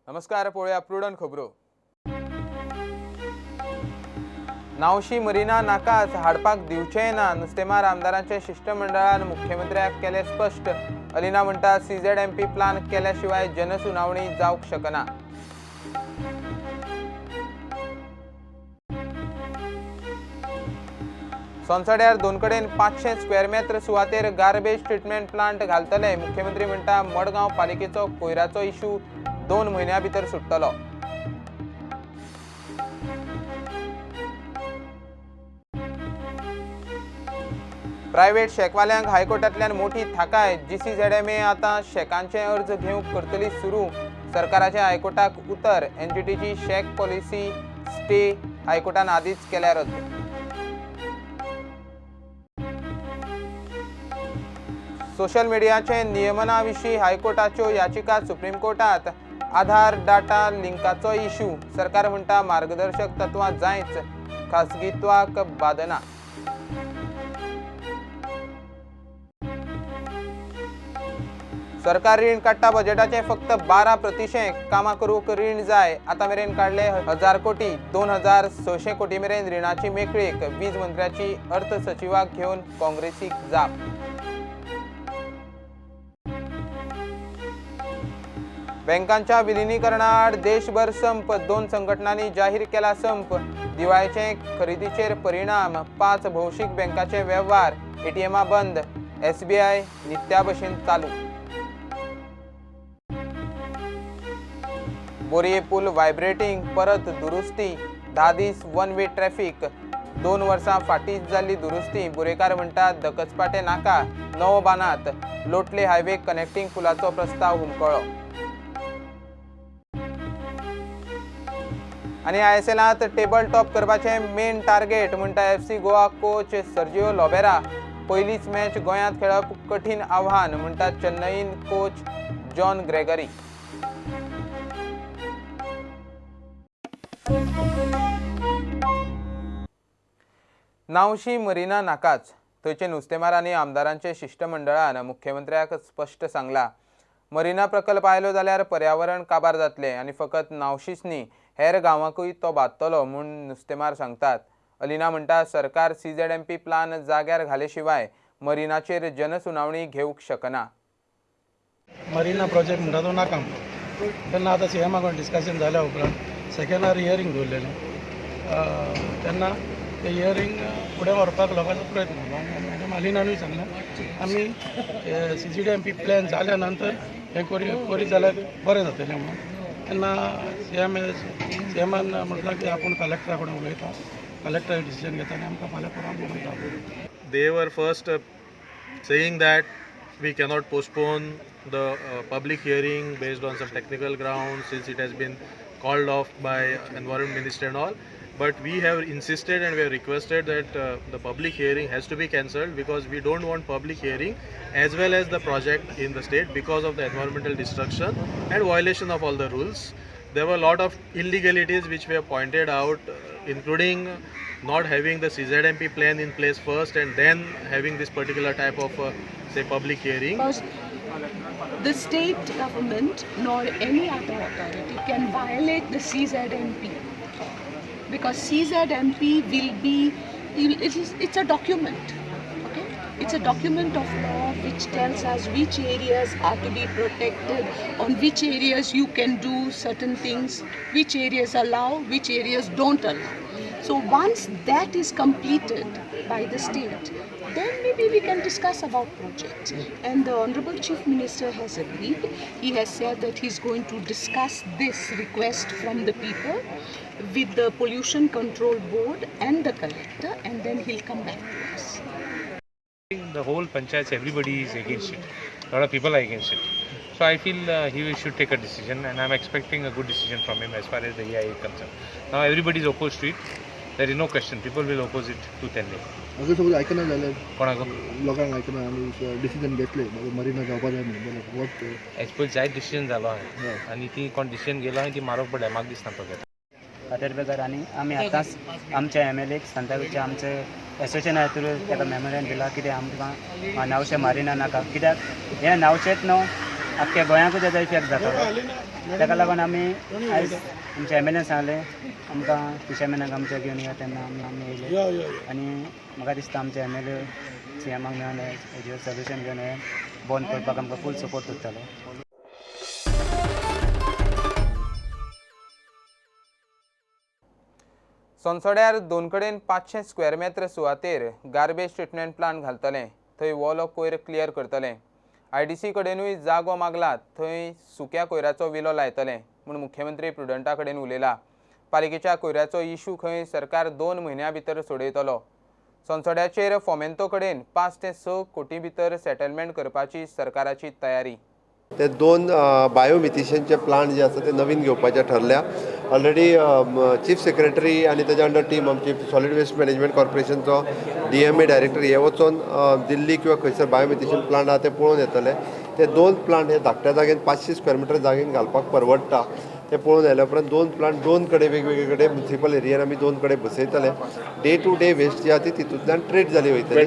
नमस्कार, पळोवया प्रुडंट खबरो. नावशी मरिना नाकाच हाडपाक दिवचें ना, नुस्तेमार आमदारांचे शिश्टमंडळान मुख्यमंत्र्याक केलें स्पश्ट. अलिना म्हणटा CZMP plan केल्या शिवाय जनसुनावणी जावंक शकना. सोनसड्यार दोन कडेन 500 स्क्वेअर मेत्र सुवातेर गार्बेज ट्रिटमेंट प्लांट घालतले. मुख्यमंत्री म्हणटा मडगांव पालिकेचो कोयराचो इशू 2 म्हयन्यां भितर सुट्टलो. प्रायव्हेट शॅकवाल्यांक हायकोर्टांतल्यान मोठी थाकाय. GCZMA आतां शॅकांचे अर्ज घेवंक करतली सुरू. सरकाराचें हायकोर्टाक उतर. NGTची शॅक पॉलिसी स्टे हायकोर्टान आदींच केल्या रद्द. सोशल मिडियाचे नियमना विशीं हायकोर्टाच्यो याचिका सुप्रीम कोर्टात. आधार डाटा लिंकाचो इशू. सरकार म्हणटा मार्गदर्शक तत्वां जायच, खासगीत्वाक बादना. सरकार रीण काडटा बजेटाचें फक्त 12%. कामां करूंक रीण जाय. आतां मेरेन काडले 1000 कोटी. 2600 कोटी मेरेन रिणाची मेकळीक. वीज मंत्र्याची अर्थ सचिवाक घेवन काँग्रेसीक जाप. बँकांच्या विलिनीकरणाआड देशभर संप. 2 संघटनांनी जाहीर केला संप. दिवाळेचे खरेदीचेर परिणाम. 5 भौशीक बँकांचे वेव्हार. ATMा बंद. SBI नित्या भशेन चालू. बोरये पूल व्हायब्रेटिंग परत दुरुस्ती. 10 दीस वन वे ट्रॅफिक. 2 वर्सां फाटींच जाल्ली दुरुस्ती. बोरेकार म्हणटा दकचपाटे नाका, नवो बानात. लोटले हायवे कनेक्टिंग पुलाचो प्रस्ताव हुमकळ्ळो. आनी ISLांत टेबल टॉप करपाचें मेन टार्गेट म्हणटा FC Goa coach Sergio Lobera. पयलीच मॅच गोंयांत खेळप कठीण आव्हान म्हणटा चेन्नईन कोच जॉन ग्रेगरी. नावशी मरिना नाकाच. थंयचे नुस्तेमार आनी आमदारांचे शिश्टमंडळान मुख्यमंत्र्याक स्पश्ट सांगला, मरिना प्रकल्प आयलो जाल्यार पर्यावरण काबार जातलें आनी फकत नावशीच न्ही हेर गांवांकूय तो बादतलो म्हूण नुस्तेमार सांगतात. अलिना म्हणटा सरकार CZMP plan जाग्यार घाले शिवाय मरिनाचेर जनसुनावणी घेवंक शकना. मरिना प्रोजेक्ट म्हणटा तो नाका तेन्ना आतां सीएमा कडेन डिस्कशन जाल्या उपरांत सेकंड आर हियरींग दवरलेलें तेन्ना ते हियरींग फुडें व्हरपाक लोकांचो प्रयत्न जालो. मॅडम अलिनानूय सांगलें आमी CZMP plan जाल्या नंतर हें करीत जाल्यार बरें जातलें म्हणून. तेन्ना सीएमान म्हटलां की आपूण कलेक्टरा कडेन उलयता, कलेक्टर डिसिजन घेता आनी आमकां फाल्यां परत उलयता. They were first saying that we cannot postpone the public hearing based on some technical grounds since it has been called off by Environment Minister and all. But we have insisted and we have requested that the public hearing has to be cancelled because we don't want public hearing as well as the project in the state because of the environmental destruction and violation of all the rules. There were a lot of illegalities which we have pointed out, including not having the CZMP plan in place first and then having this particular type of say public hearing. Because the state government nor any other authority can violate the CZMP, because CZMP will be, it's a document, okay? It's a document of law which tells us which areas are to be protected, on which areas you can do certain things, which areas allow, which areas don't allow. So once that is completed by the state, then maybe we can discuss about projects. And the Honorable Chief Minister has agreed. He has said that he's going to discuss this request from the people with the Pollution Control Board and the collector, and then he'll come back to us. The whole panchayats, everybody is against it. A lot of people are against it. So I feel he should take a decision, and I'm expecting a good decision from him as far as the EIA is concerned. Now everybody is opposed to it. There is no question. People will oppose it tooth and nail. अगर suppose आयकना जाल्यार कोणाक लोकांक आयकना आमी decision घेतले marina जावपा जाय म्हणून what as per जायत डिसिजन जालो आहा आनी ती कोण डिसिजन गेलो आनी ती मारोवंक पडल्या म्हाका दिसना तो घेता. खातेरबेकार आनी आमी आतांच आमच्या MLA सांताक्रूजच्या आमचे एसोसिएशना थ्रू ताका मेमोरेंडम दिला कितें आमकां नावशें मारिना नाका, कित्याक हें नावशेंच न्हू आख्ख्या गोंयाकूच तेजो इफेक्ट जाता. ताका लागून आमी आयज आमच्या एम एल एन सांगलें आमकां फिशरमॅनाक आमच्या घेवन या, तेन्ना आमी येयले आनी म्हाका दिसता आमचे एम एल ए सी एमाक मेळोन हेजेर सोल्युशन घेवन हें बंद करपाक आमकां फूल सपोर्ट करतलो. सोनसोड्यार दोन कडेन 500 स्क्वेअर मेत्र सुवातेर गार्बेज ट्रिटमेंट प्लांट घालतले. थंय वोलो कोयर क्लियर करतले. आयडीसी कडेनूय जागो मागला थंय सुक्या कोयराचो विलो लायतले म्हूण मुख्यमंत्री प्रुडंटा कडेन उलयला. पालिकेच्या कोयराचो इशू खंय सरकार 2 म्हयन्यां भितर सोडयतलो. सोनसोड्याचेर फोमेंतो कडेन 5 ते 6 कोटी भितर सेटलमेंट करपाची सरकाराची तयारी. ते 2 बायोमिथिशनचे प्लांट जे आसा ते नवीन घेवपाचे ठरल्या. ऑलरेडी चीफ सेक्रेटरी आनी तेज्या अंडर टीम आमची सॉलिड वेस्ट मॅनेजमेंट कॉर्पोरेशनचो DMA director हे वचोन दिल्ली किंवा खंयसर बायोमिथिशन प्लांट आहा ते पळोवन येतले. ते 2 प्लांट हे धाकट्या जागेन 500 स्क्वेअर मिटर जागेन घालपाक परवडटा. ते पळोवन आयल्या उपरांत 2 प्लांट 2 कडेन वेगवेगळे कडेन म्युनिसिपल एरियान आमी 2 कडेन बसयतले. डे टू डे वेस्ट जी आहा ती तितूंतल्यान ट्रीट जाली वयतली,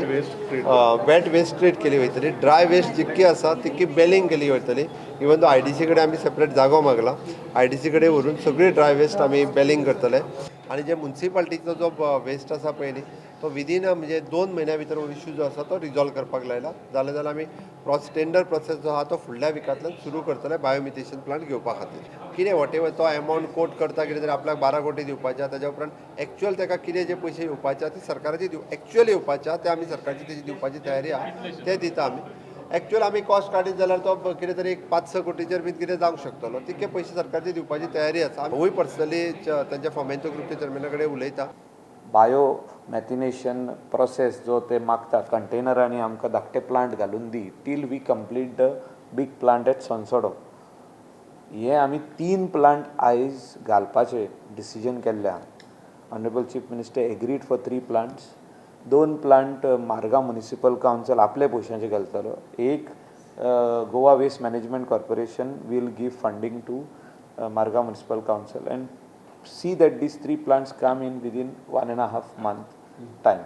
वेट वेस्ट ट्रीट केली वयतली. ड्राय वेस्ट जितकी आसा तितकी बेलिंग केली वयतली. इवन दो आयडीसी कडेन आमी सेपरेट जागो मागला, आयडीसी कडेन व्हरून सगळी ड्राय वेस्ट आमी बेलिंग करतले. आनी जे म्युनिसिपालिटीचो जो वेस्ट आसा पळय न्ही तो विदीन म्हणजे 2 म्हयन्या भितर हो इशू जो आसा तो रिजॉल्व करपाक लायला. जालें जाल्यार आमी टेंडर प्रोसेस जो आहा तो फुडल्या विकांतल्यान सुरू करतले बायोमिथेशन प्लांट घेवपा खातीर. कितें वॉटेवर तो एमावंट कोट करता कितें तरी आपल्याक 12 कोटी दिवपाचे आहा, ताज्या उपरांत एक्चुअल ताका कितें जे पयशे येवपाचे आहा ते सरकाराचे एक्चुअल येवपाचे आहा ते आमी सरकारची तेजी दिवपाची तयारी आहा ते दिता आमी. एक्चुअल आमी कॉस्ट काडीत जाल्यार तो कितें तरी एक 5-6 कोटीचेर बीन कितें जावंक शकतलो. तितके पयशे सरकारचे दिवपाची तयारी आसा. हांवूय पर्सनली तांच्या फोमेंतो ग्रुपच्या चेअरमॅना कडेन उलयता. बायो मेथिनेशन प्रोसेस जो ते मागतात कंटेनरांनी आमकां धाकटे प्लांट घालून दी till we complete the big plant at Sonsodo. हे आमी 3 प्लांट आयज घालपाचे डिसिजन केल्ले आहा. Honourable chief minister agreed for 3 plants. 2 plant Margao municipal council आपल्या पयशांचे घालतलो, एक Goa waste management corporation will give funding to Margao municipal council and see that these 3 plants come in within 1.5 month time.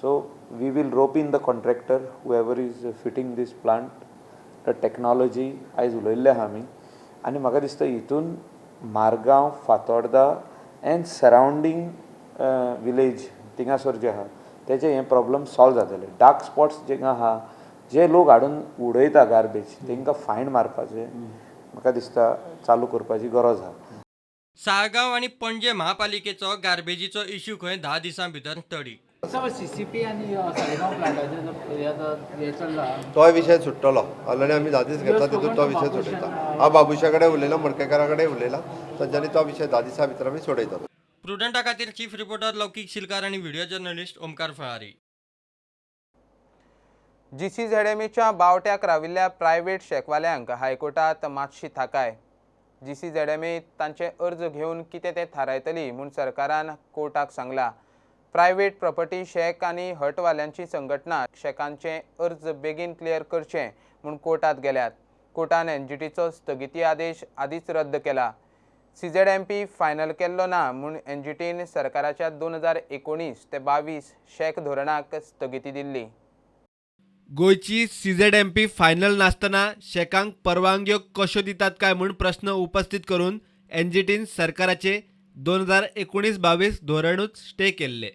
So we will rope in the contractor, whoever is fitting this plant, the technology आयज उलयल्ले आहा आमी. आनी म्हाका दिसता हितून Margao, Fatorda end surrounding village थिंगासर जे आहा तेजे हे प्रॉब्लम सॉल्व जातले. डार्क स्पॉट्स जे आहा जे लोक हाडून उडयता गार्बेज तेंकां फायन मारपाचें म्हाका दिसता चालू करपाची गरज आहा. साळगांव आनी पणजे महापालिकेचो गार्बेजीचो इश्यू खंय 10 दिसां भितर तडी. तोय विशय सुट्टलो. ऑलरेडी आमी 10 दीस घेतला तितून तो विशय सोडयता. हांव बाबुशा कडेन उलयला, मडकेकारा कडेन उलयला, तांच्यांनी तो विशय 10 दिसां भितर आमी सोडयतले. प्रुडंटा खातीर चीफ रिपोर्टर लौकीक शिलकार आनी व्हिडिओ जर्नलिस्ट ओमकार फळारी. GCZMAच्या बावट्याक राविल्ल्या प्रायव्हेट शॅकवाल्यांक हायकोर्टात मातशी थाकाय. GCZMA तांचे अर्ज घेवन कितें तें थारायतली म्हूण सरकारान कोर्टाक सांगला. प्रायव्हेट प्रॉपर्टी शॅक आनी हटवाल्यांची संघटना शॅकांचे अर्ज बेगीन क्लियर करचे म्हूण कोर्टात गेल्यात. कोर्टान NGTचो स्थगिती आदेश आदींच रद्द केला. CZMP final केल्लो ना म्हूण NGTन सरकाराच्या 2019 ते 22 शॅक धोरणाक स्थगिती दिल्ली. गोंयची CZMP final नासतना शॅकांक परवानग्यो कश्यो दितात काय म्हूण प्रस्न उपस्थित करून NGTन सरकाराचे 2019-22 धोरणूच स्टे केल्ले.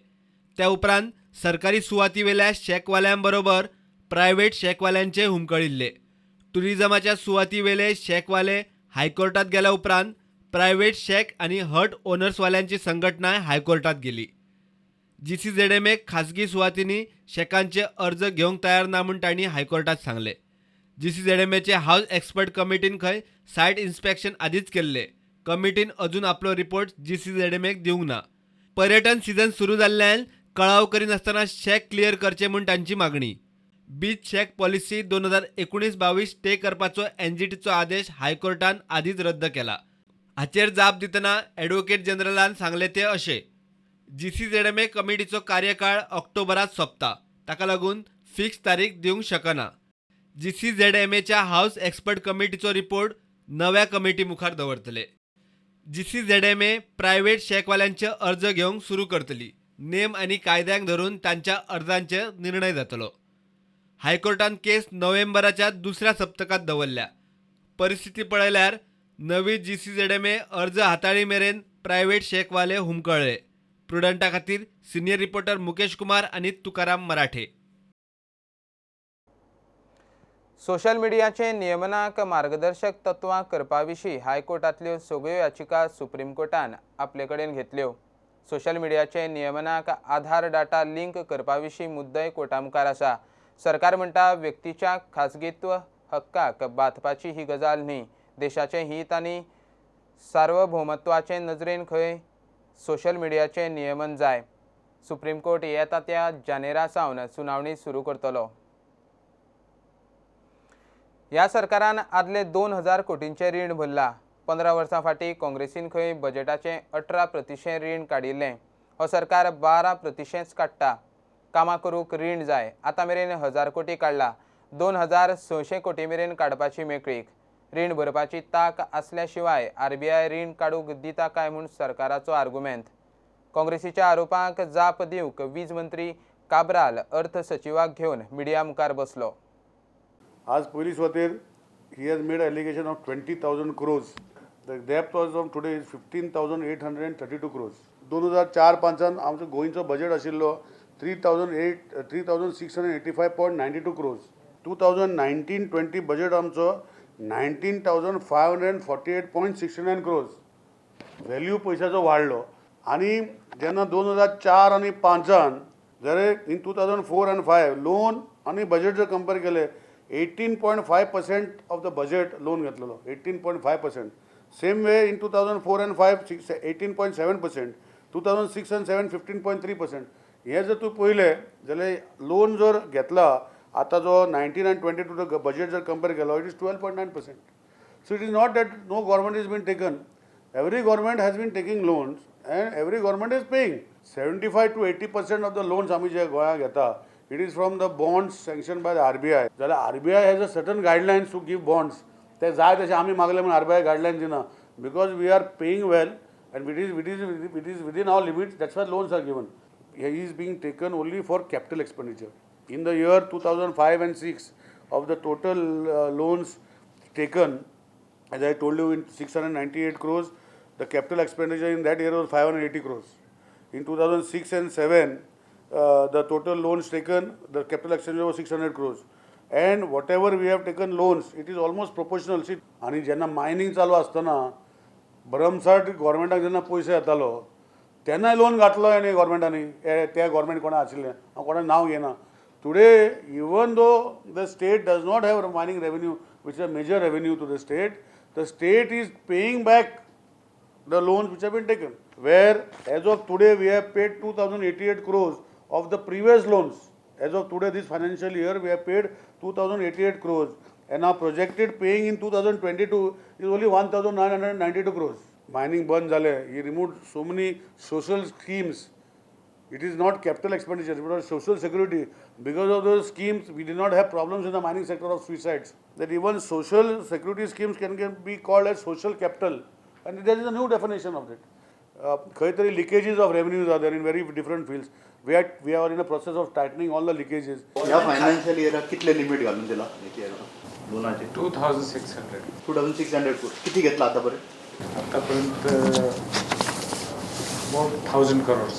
त्या उपरांत सरकारी सुवातीवेल्या शॅकवाल्यांबरोबर प्रायव्हेट शॅकवाल्यांचे हुमकळिल्ले. टुरिझमाच्या सुवातीवेले शॅकवाले हायकोर्टात गेल्या उपरांत प्रायव्हेट शॅक आनी हट ओनर्सवाल्यांची संघटनाय हायकोर्टात गेली. GCZMA खासगी सुवातींनी शॅकांचे अर्ज घेवंक तयार ना म्हूण तांणी हायकोर्टात सांगले. GCZMAचे हावज एक्सपर्ट कमिटीन खंय सायट इन्स्पेक्शन आदींच केल्ले. कमिटीन अजून आपलो रिपोर्ट GCZMAक दिवंक ना. पर्यटन सिजन सुरू जाल्ल्यान कळाव करिनासतना शॅक क्लियर करचे म्हूण तांची मागणी. बीच शॅक पॉलिसी 2019-22 स्टे करपाचो NGTचो आदेश हायकोर्टान आदींच रद्द केला. हाचेर जाप दितना ॲडव्होकेट जनरलान सांगले ते अशें, GCZMA कमिटीचो कार्यकाळ ऑक्टोबरात सोंपता, ताका लागून फिक्स तारीख दिवंक शकना. GCZMAच्या हावज एक्सपर्ट कमिटीचो रिपोर्ट नव्या कमिटी मुखार दवरतले. GCZMA private शॅकवाल्यांचे अर्ज घेवंक सुरू करतली. नेम आनी कायद्यांक धरून तांच्या अर्जांचेर निर्णय जातलो. हायकोर्टान केस नोव्हेंबराच्या दुसऱ्या सप्तकात दवरल्या. परिस्थिती पळयल्यार नवी जीसीझेडएमए अर्ज हाताळी मेरेन प्रायव्हेट शेकवाले हुमकळ्ळे. प्रुडंटा खातीर सिनियर रिपोर्टर मुकेश कुमार आनी तुकाराम मराठे. सोशल मिडियाचे नियमनाक मार्गदर्शक तत्वां करपा विशीं हायकोर्टांतल्यो सगळ्यो याचिका सुप्रीम कोर्टान आपले कडेन घेतल्यो. सोशल मिडियाचे नियमनाक आधार डाटा लिंक करपा विशीं मुद्दोय कोर्टा मुखार आसा. सरकार म्हणटा व्यक्तीच्या खाजगीत्व हक्काक बादपाची ही गजाल न्ही. देशाचें हित आनी सार्वभौमत्वाचे नजरेन खंय सोशल मिडियाचें नियमन जाय. सुप्रीम कोर्ट येता त्या जानेरा सावन सुनावणी सुरू करतलो. ह्या सरकारान आदले 2000 कोटींचें रीण भरलां. 15 वर्सां फाटीं काँग्रेसीन खंय बजेटाचें 18% रीण काडिल्लें. हो सरकार 12% काडटा. कामां करूंक रीण जाय. आतां मेरेन 1000 कोटी काडला. 2600 कोटी मेरेन काडपाची मेकळीक. रीण भरपाची ताक आसल्या शिवाय आरबीआय रीण काडूंक दिता काय म्हूण सरकाराचो आर्गुमेंत. काँग्रेसीच्या आरोपांक जाप दिवंक वीज मंत्री काब्राल अर्थ सचिवाक घेवन मिडिया मुखार बसलो. आज पयली सुवातेर he has made allegation of 20,000 crores. The debt as of today is 15,832 crores. 2004-5 आमचो गोंयचो बजेट आशिल्लो 3,685.92 क्रोर्स. 2019-20 बजेट आमचो 19,548.69 क्रोर्स. व्हॅल्यू पयशाचो वाडलो. आनी जेन्ना 2004 आनी 5 जाल्यार इन 2004 आनी 5 लोन आनी बजेट जर कंपेर केले 18.5% ऑफ the budget loan घेतलेलो 18.5%. Same way in 2004 and 5 18.7%, 2006 and 7 15.3%. हे जर तूं पळयलें जाल्यार लोन जर घेतला आतां जो 19 आनी 22 बजेट जर कंपेर केलो it is 12.9%. So it is not that no government is been taken. Every government has been taking loans and every government is paying. 75 to 80% of the loans आमी जे गोंयांत घेता it is from the bonds sanctioned by the RBI. जाल्यार RBI has a certain guidelines to give bonds. ते जाय तशें आमी मागले म्हूण RBI guidelines दिना because we are paying well and it is within our limits. That's why loans are given. He is being taken only for capital expenditure. In the year 2005 and 6 of the total loans taken, as I told you, in 698 crores, the capital expenditure in that year was 580 crores. In 2006 and 7, the total loans taken, the capital expenditure was 600 crores. And whatever we have taken loans, it is almost proportional. See, आणि जेन्ना mining चालू आसतना भरमसाठ गव्हर्मेंटाक जेन्ना पयशे येतालो तेन्नाय loan घातलो आनी गव्हर्मेंटांनी त्या गव्हर्मेंट कोणा आशिल्लें हांव कोणा नांव घेना. Today even though the state does not have mining revenue which is a major revenue to the state is paying back the loans which have been taken. Where as of today we have paid 2,088 crores of the previous loans. As of today, this financial year, we have paid 2,088 crores and our projected paying in 2022 is only 1,992 crores. Mining band jale, he removed so many social schemes. It is not capital expenditure, but social security. Because of those schemes, we did not have problems in the mining sector of suicides. That even social security schemes can be called as social capital. And there is a new definition of it. Khaitari leakages of revenues are there in very different fields. We are in a process of tightening all the leakages. या financial year कितले limit घालून दिला लोनाचे? 2600. 2600 crore. किती घेतला आतापर्यंत? आतापर्यंत about 1000 crores.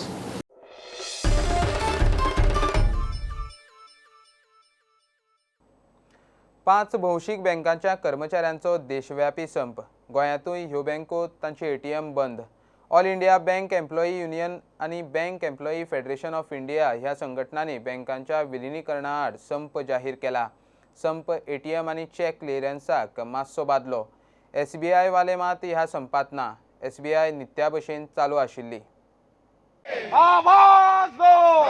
पांच भौशीक बँकांच्या कर्मचाऱ्यांचो देशव्यापी संप. गोंयांतूय ह्यो बँको तांचे एटीएम बंद. All India bank employee union आनी bank employee federation of India ह्या संघटनांनी बँकांच्या विलिनीकरणा आड संप जाहीर केला. संप एटीएम आनी चॅक क्लियरन्साक मातसो बादलो. एसबीआय वाले मात ह्या संपात ना. एसबीआय नित्या भशेन चालू आशिल्ली. आवाज दो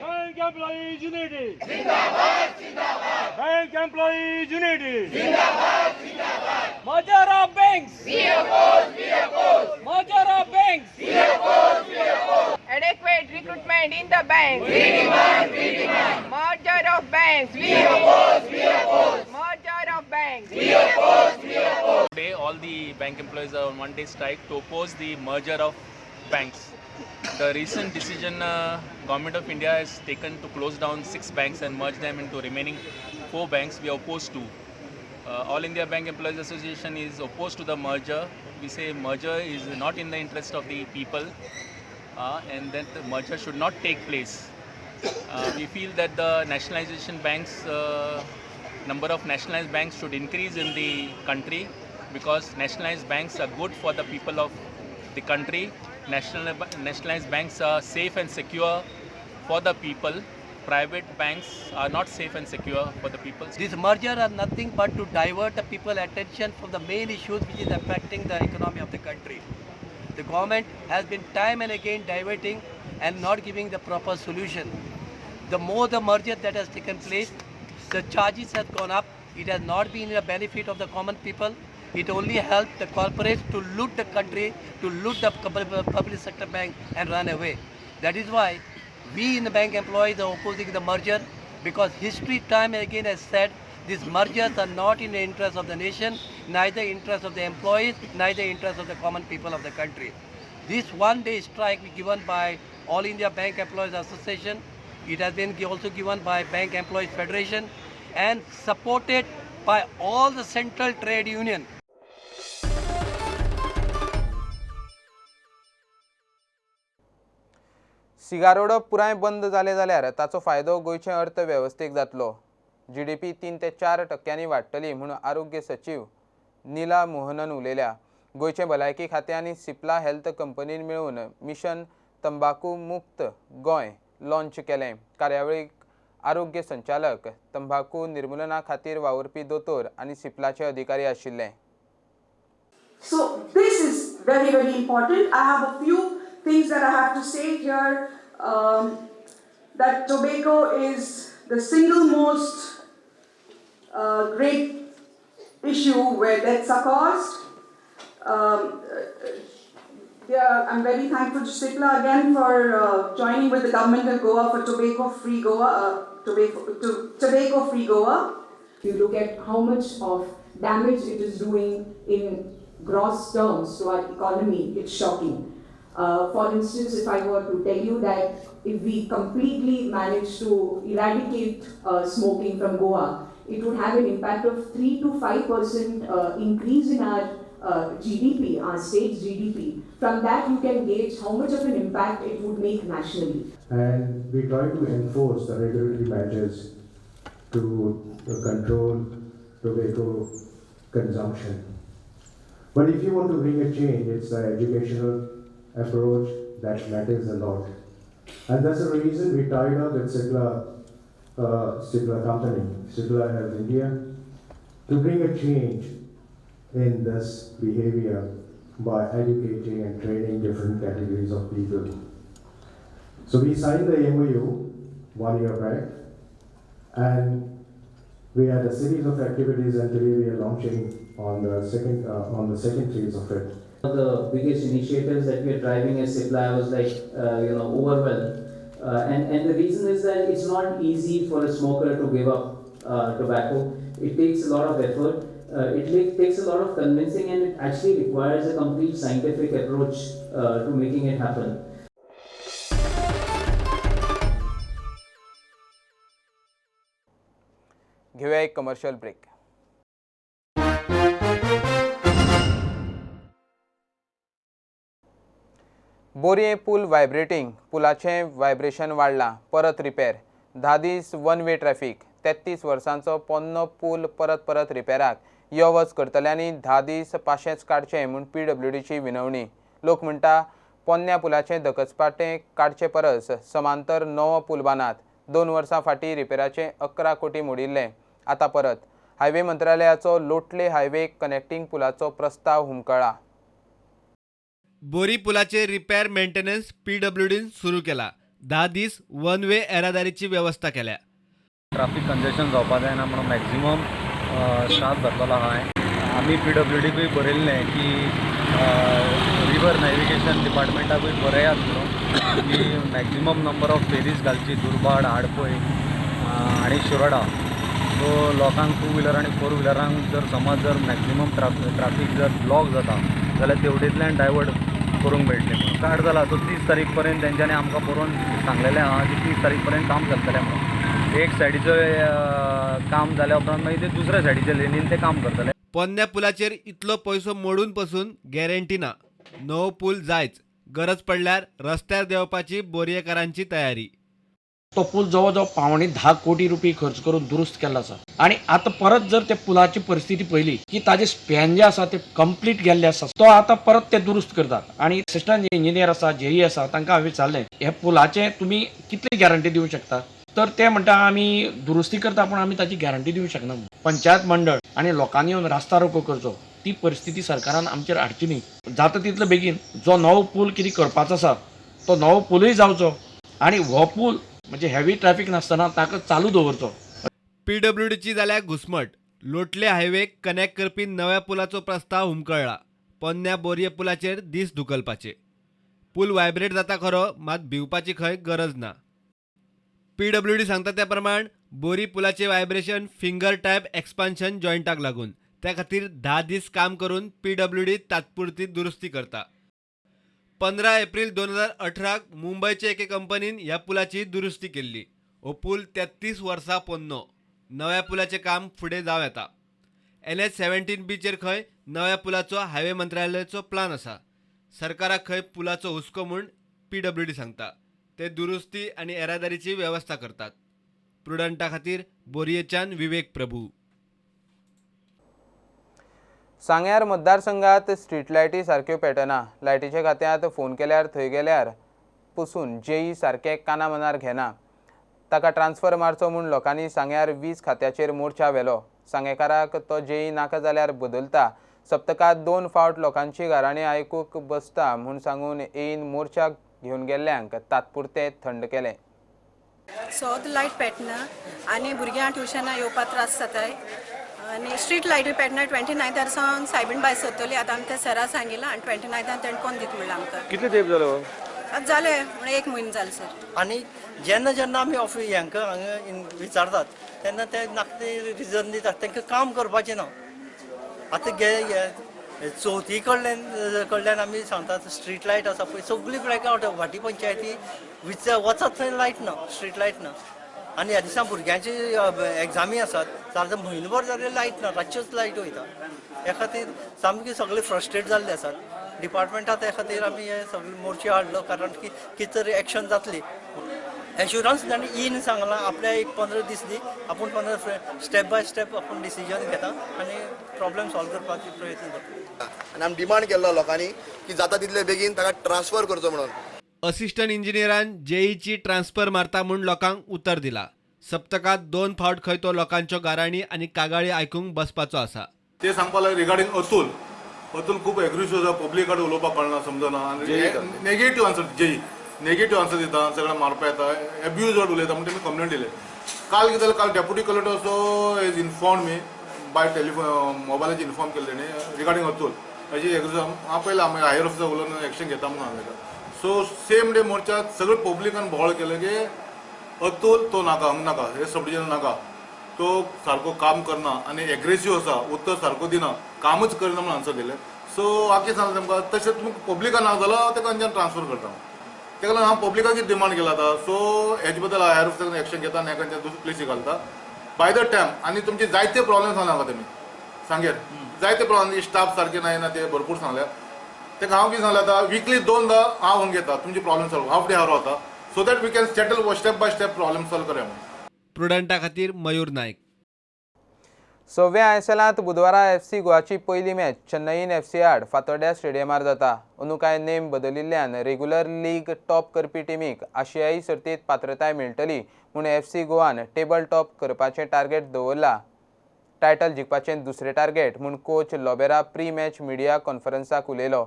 बैंक एम्प्लॉईज युनिटी जिंदाबाद जिंदाबाद, बैंक एम्प्लॉईज युनिटी जिंदाबाद जिंदाबाद. Merger of banks we oppose, we oppose. Merger of banks we oppose, we oppose. Adequate recruitment in the banks we demand, we demand. Merger of banks we oppose, we oppose. Merger of banks we oppose, we oppose. Today all the bank employees are on one day strike to oppose the merger of banks. The recent decision Government of India has taken to close down 6 banks and merge them into remaining 4 banks we are opposed to. All India Bank Employees Association is opposed to the merger. We say merger is not in the interest of the people and that the merger should not take place. We feel that the nationalization banks, number of nationalized banks should increase in the country, because nationalized banks are good for the people of the country. Nationalized banks are safe and secure for the people. Private banks are not safe and secure for the people. This merger are nothing but to divert the people attention from the main issues which is affecting the economy of the country. The government has been time and again diverting and not giving the proper solution. The more the merger that has taken place, the charges have gone up. It has not been in the benefit of the common people. It only helped the corporates to loot the country, to loot the public sector bank and run away. That is why we in the bank employees are opposing the merger, because history time and again has said these mergers are not in the interest of the nation, neither interest of the employees, neither interest of the common people of the country. This one-day strike given by All India Bank Employees Association, it has been also given by Bank Employees Federation and supported by all the central trade union. सिगारोडप पुराय बंद जाले जाल्यार ताचो फायदो गोंयचे अर्थवेवस्थेक जातलो. GDP 3 ते 4 टक्क्यांनी वाडटली म्हूण आरोग्य सचीव नीला मोहनन उलयल्या. गोंयचे भलायकी खातें आनी सिप्ला हेल्थ कंपनीन मेळून मिशन तंबाकू मुक्त गोंय लॉन्च केलें. कार्यावळीक आरोग्य संचालक, तंबाकू निर्मूलना खातीर वावुरपी दोतोर आनी सिप्लाचे अधिकारी आशिल्ले. So this is very very important. I have a few things that I have to say here. That tobacco is the single most great issue where deaths are caused. I'm very thankful to Cipla again for joining with the government of Goa for tobacco-free Goa. Tobacco-free Goa. If you look at how much of damage it is doing in gross terms to our economy, it's shocking. For instance, if I were to tell you that if we completely manage to eradicate smoking from Goa, it would have an impact of 3 to 5% increase in our GDP, our state's GDP. From that you can gauge how much of an impact it would make nationally. And we try to enforce the regulatory measures to control tobacco consumption. But if you want to bring a change, it's the educational approach that matters a lot. And that's the reason we tied up with Cipla, Cipla company, Cipla Health India, to bring a change in this behavior by educating and training different categories of people. So we signed the MOU 1 year back, and we had a series of activities, and today we are launching on the second phase of it. One of the biggest initiatives that we are driving as Cipla, I was like, overwhelmed. And the reason is that it's not easy for a smoker to give up tobacco. It takes a lot of effort. It takes a lot of convincing, and it actually requires a complete scientific approach to making it happen. घेऊया एक commercial break. बोरये पूल vibrating, पुलाचें vibration वाडलां, परत repair. 10 दीस one way traffic. 33 वर्सांचो पोन्नो पूल परत परत रिपेराक. यो वच करतल्यांनी 10 दीस पाशेंच काडचें म्हूण पीडब्ल्यूडीची विनवणी. लोक म्हणटा पोन्न्या पुलाचें धकचपाटें काडचे परस समांतर नवो पूल बांदात. 2 वर्सां फाटीं रिपेराचें 11 कोटी मोडिल्लें, आतां परत. हायवे मंत्रालयाचो लोटले हायवे कनेक्टिंग पुलाचो प्रस्ताव हुमकळ्ळा. बोरी पुलाचे रिपेअर मेंटेनन्स पीडब्ल्यूडीन सुरू केला. 10 दीस वन वे येरादारीची व्यवस्था केल्या. ट्राफिक कंजेशन जावपा जायना म्हणून मॅक्झिमम स्टाफ घातलेलो आहा. आमी पीडब्ल्यूडीकूय बरयल्लें की रिवर नॅविगेशन डिपार्टमेंटाकूय बरयात म्हणून की मॅक्झिमम नंबर ऑफ फेरीज घालची दुर्भाड, आडपय आनी शिरोडा. सो लोकांक टू व्हिलर आनी फोर व्हिलरांक जर समज जर मॅक्झिमम ट्राफीक जर ब्लॉक जाता जाल्यार तेवटेंतल्यान डायवर्ट करूंक मेळटलें म्हणून. स्टार्ट जाला तो 30 तारीख पर्यंत तेंच्यांनी आमकां बरोवन सांगलेलें आहा की 30 तारीख पर्यंत काम चलतलें म्हणून. एक सायडीचो काम जाल्या उपरांत मागीर ते दुसऱ्या सायडीच्या लेनीन ते काम करतले. पोन्न्या पुलाचेर इतलो पयसो मोडून पसून गॅरंटी ना. नवो पूल जायच, गरज पडल्यार रस्त्यार देंवपाची बोरयेकारांची तयारी. तो पूल जवळ जवळ 9.75 कोटी रुपये खर्च करून दुरुस्त केल्लो आसा आनी आतां परत जर त्या पुलाची परिस्थिती पळयली की ताजे स्पॅन जे आसा ते कंप्लीट गेल्ले आसा, तो आतां परत ते दुरुस्त करतात. आनी असिस्टंट इंजिनियर आसा, जेई आसा, तांकां हांवें विचारलें ह्या पुलाचे तुमी कितली गॅरंटी दिवं शकता, तर ते म्हणटा आमी दुरुस्ती करता पूण आमी ताची गॅरंटी दिवं शकना. पंचायत मंडळ आनी लोकांनी येवन रास्ता रोको करचो ती परिस्थिती सरकारान आमचेर हाडची न्ही. जाता तितलो बेगीन जो नवो पूल कितें करपाचो आसा तो नवो पूलय जावचो आनी हो पूल म्हणजे हेवी ट्रॅफिक नासतना ताका चालू दवरचो. पीडब्ल्यूडीची जाल्या घुसमट. लोटले हायवे कनेक्ट करपी नव्या पुलाचो प्रस्ताव हुमकळ्ळा. पोन्न्या बोरये पुलाचेर दीस धुकलपाचे. पूल व्हायब्रेट जाता खरो, मात भिवपाची खंय गरज ना. पीडब्ल्यूडी सांगता त्या प्रमाण बोरी पुलाचे व्हायब्रेशन फिंगर टायप एक्सपान्शन जॉयंटाक लागून, त्या खातीर 10 दीस काम करून पीडब्ल्यूडी तात्पुरती दुरुस्ती करता. 15 एप्रिल 2018 मुंबयचे एके कंपनीन ह्या पुलाची दुरुस्ती केल्ली. हो पूल 33 वर्सां पोन्नो. नव्या पुलाचें काम फुडें जावं येता. NH 17Bचेर खंय नव्या पुलाचो हायवे मंत्रालयाचो प्लान आसा. सरकाराक खंय पुलाचो हुस्को म्हूण पीडब्ल्यूडी सांगता. ते दुरुस्ती आनी येरादारीची वेवस्था करतात. प्रुडंटा खातीर बोरयेच्यान विवेक प्रभू. सांग्यार मतदारसंघात स्ट्रीट लायटी सारक्यो पेटना. लायटीच्या खात्यांत फोन केल्यार थंय गेल्यार पसून जेई सारकें काना मनार घेना. ताका ट्रान्सफर मारचो म्हूण लोकांनी सांग्यार वीज खात्याचेर मोर्चा व्हेलो. सांगेकाराक तो जेई नाका जाल्यार बदलता. सप्तकांत 2 फावट लोकांची गाराणी आयकूंक बसता म्हूण सांगून येईन मोर्चा घेवन गेल्ल्यांक तात्पुरते थंड केलें. सद लायट पेटना आनी भुरग्यांक ट्युशनां येवपाक त्रास जाताय आनी स्ट्रीट लायटी पेटना. 29 सावन सायबीण बाय सोदतली आतां आमी त्या सरा सांगिलां आनी 29 तेणें कोण दिता म्हणलां आमकां. कितले तेंप जालो? आतां जालें म्हणल्यार 1 म्हयनो जालो सर. आनी जेन्ना जेन्ना आमी ऑफिस हांकां हांगा विचारतात तेन्ना ते नाकते रिजन दितात, तांकां काम करपाचें ना. आतां चवथी कडल्यान आमी सांगतात स्ट्रीट लायट आसा पळय सगळी ब्लॅकआवट. भाटी पंचायती वचत थंय लायट ना, स्ट्रीट लायट ना. आनी ह्या दिसा भुरग्यांची एग्जामी आसात, जाल्यार म्हयनोभर जाल्यार लायट ना, रातच्योच लायट वयता. ह्या खातीर सामकी सगळे फ्रस्ट्रेट जाल्ले आसात डिपार्टमेंटात. त्या खातीर आमी हे सगळे मोर्चे हाडलो, कारण की कितें तरी एक्शन जातली. एश्युरन्स तांणी इन सांगलां आपल्या एक 15 दीस दी, आपूण 15 स्टेप बाय स्टेप आपूण डिसिजन घेता आनी प्रॉब्लेम सॉल्व करपाचो प्रयत्न करता. आनी आमी डिमांड केल्लो लोकांनी की जाता तितले बेगीन ताका ट्रान्सफर करचो म्हणून. असिस्टंट इंजिनियरान जेईची ट्रान्सफर मारता म्हूण लोकांक उतर दिला. सप्तकांत 2 फावट खंय तो लोकांच्यो गाराणी आनी कागाळी आयकूंक बसपाचो आसा. ते सांगपाक लागले रिगार्डिंग अतुल. अतुल खूब एग्रेसिव आसा, पब्लिक कडेन उलोवपाक कळना, समजना. आनी नेगेटिव्ह आन्सर, जेई नेगेटिव्ह आन्सर दिता, सगळें मारपा येता, एब्यूज वर्ड उलयता म्हण तेमी कंप्लेन दिले. काल कितें जालें, काल deputy collector also is inform me by telephone, मोबायलाचेर इन्फॉर्म केल्लें तेणी रिगार्डिंग अतुल अशी एग्रेसिव. हांव पयलें आमी हायर ऑफिसर उलोवन एक्शन घेता म्हणून सांगलें ताका. सो सेम डे मोर्चा सगळे पब्लिकान बोवाळ केलें की अतुल तो नाका, हांगा नाका, हे सब डिविजन नाका, तो सारको काम करना आनी एग्रेसिव आसा, उत्तर सारको दिना, कामूच करना म्हणून आन्सर दिलें. सो हांव कितें सांगता तेमकां, तशें तुमकां पब्लिकान ना जाल्यार तेका खंयच्यान ट्रान्सफर करता. तेका लागून हांव पब्लिकाक डिमांड केला आतां. सो हेजे बद्दल हायर ऑफिसर एक्शन घेता आनी हेका दुसरे प्लेसी घालता बाय the time. आनी तुमचे जायते प्रॉब्लेम सांगला म्हाका तेमी सांगेर, जायते प्रॉब्लेम, स्टाफ सारके ना येना ते भरपूर सांगल्या. तेका हांव कितें सांगलें आतां, विकली 2दा हांव होवन घेता तुमचे प्रॉब्लेम सॉल्व, हाफ डे हांव रावता, so that we can settle step by step problem solve करया म्हणून. प्रुडंटा खातीर मयूर नायक. 6व्या आयएसएलांत बुधवारा एफसी गोवाची पयली मॅच चेन्नईन एफसी आड फातोड्ड्या स्टेडियमार जाता. अंदू कांय नेम बदलिल्ल्यान रेग्युलर लीग टॉप करपी टिमीक आशियाई सर्तींत पात्रताय मेळटली म्हूण एफसी गोवान टेबल टॉप करपाचें टार्गेट दवरलां. टायटल जिखपाचें दुसरें टार्गेट म्हूण coach Lobera pre match media कॉन्फरन्साक उलयलो.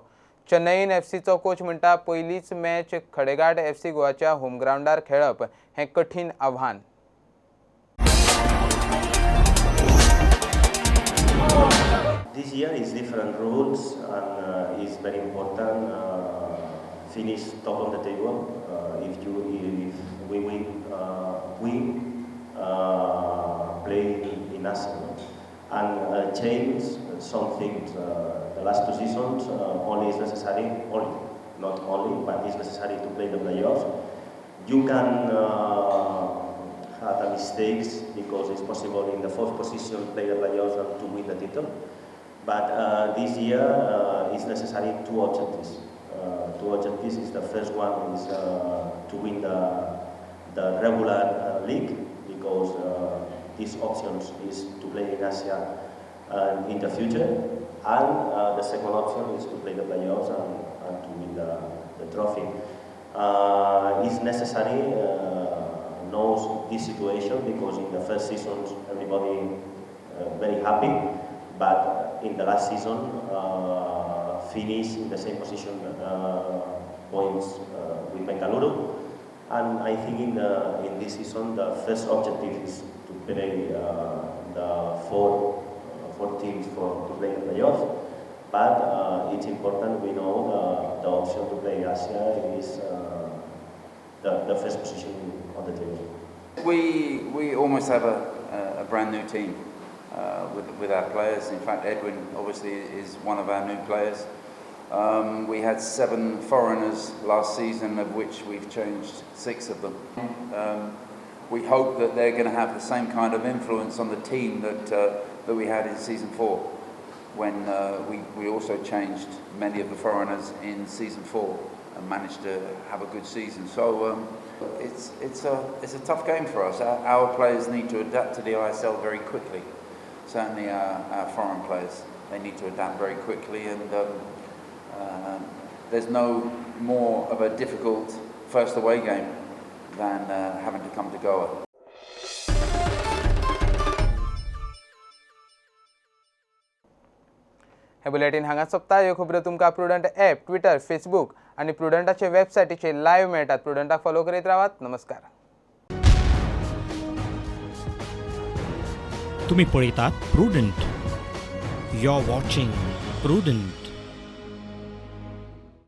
चेन्नईन एफसीचो कोच म्हणटा, पयलीच मॅच खडेगांठ एफसी गोवाच्या होम ग्रावंडार खेळप हें कठीण आव्हान. This year is different rules and it's very important finish top on the table. If we win, we play in Asia and change some things. The last 2 seasons only is necessary, only not only, but it's necessary to play the playoffs. You can had a mistakes, because it's possible in the fourth position play the playoffs and to win the title. But this year it's necessary two objectives. Two objectives is the first one is to win the regular league, because this option is to play in Asia in the future, and the second option is to play the playoffs and to win the trophy. It's necessary knows this situation, because in the first seasons everybody very happy, but in the last season finish in the same position points with Bengaluru. And I think in this season the first objective is to play the four teams to play the playoff. But it's important we know the option to play Asia is the first position on the table. We almost have a brand new team with our players. In fact, Edwin obviously is one of our new players. We had 7 foreigners last season, of which we've changed 6 of them. We hope that they're going to have the same kind of influence on the team that we had in season 4, when we also changed many of the foreigners in season 4 and managed to have a good season. So it's a tough game for us. Our players need to adapt to the ISL very quickly. Certainly our foreign players, they need to adapt very quickly, and there's no more of a difficult first away game than having to come to Goa. हे bulletin हांगा सोंपता. ह्यो खबरो तुमकां prudent app, Twitter, Facebook आनी प्रुडंटाचे वेबसायटीचेर live मेळटात. प्रुडंटाक follow करीत रावात. नमस्कार. तुम्ही पळयतात Prudent. You are watching Prudent.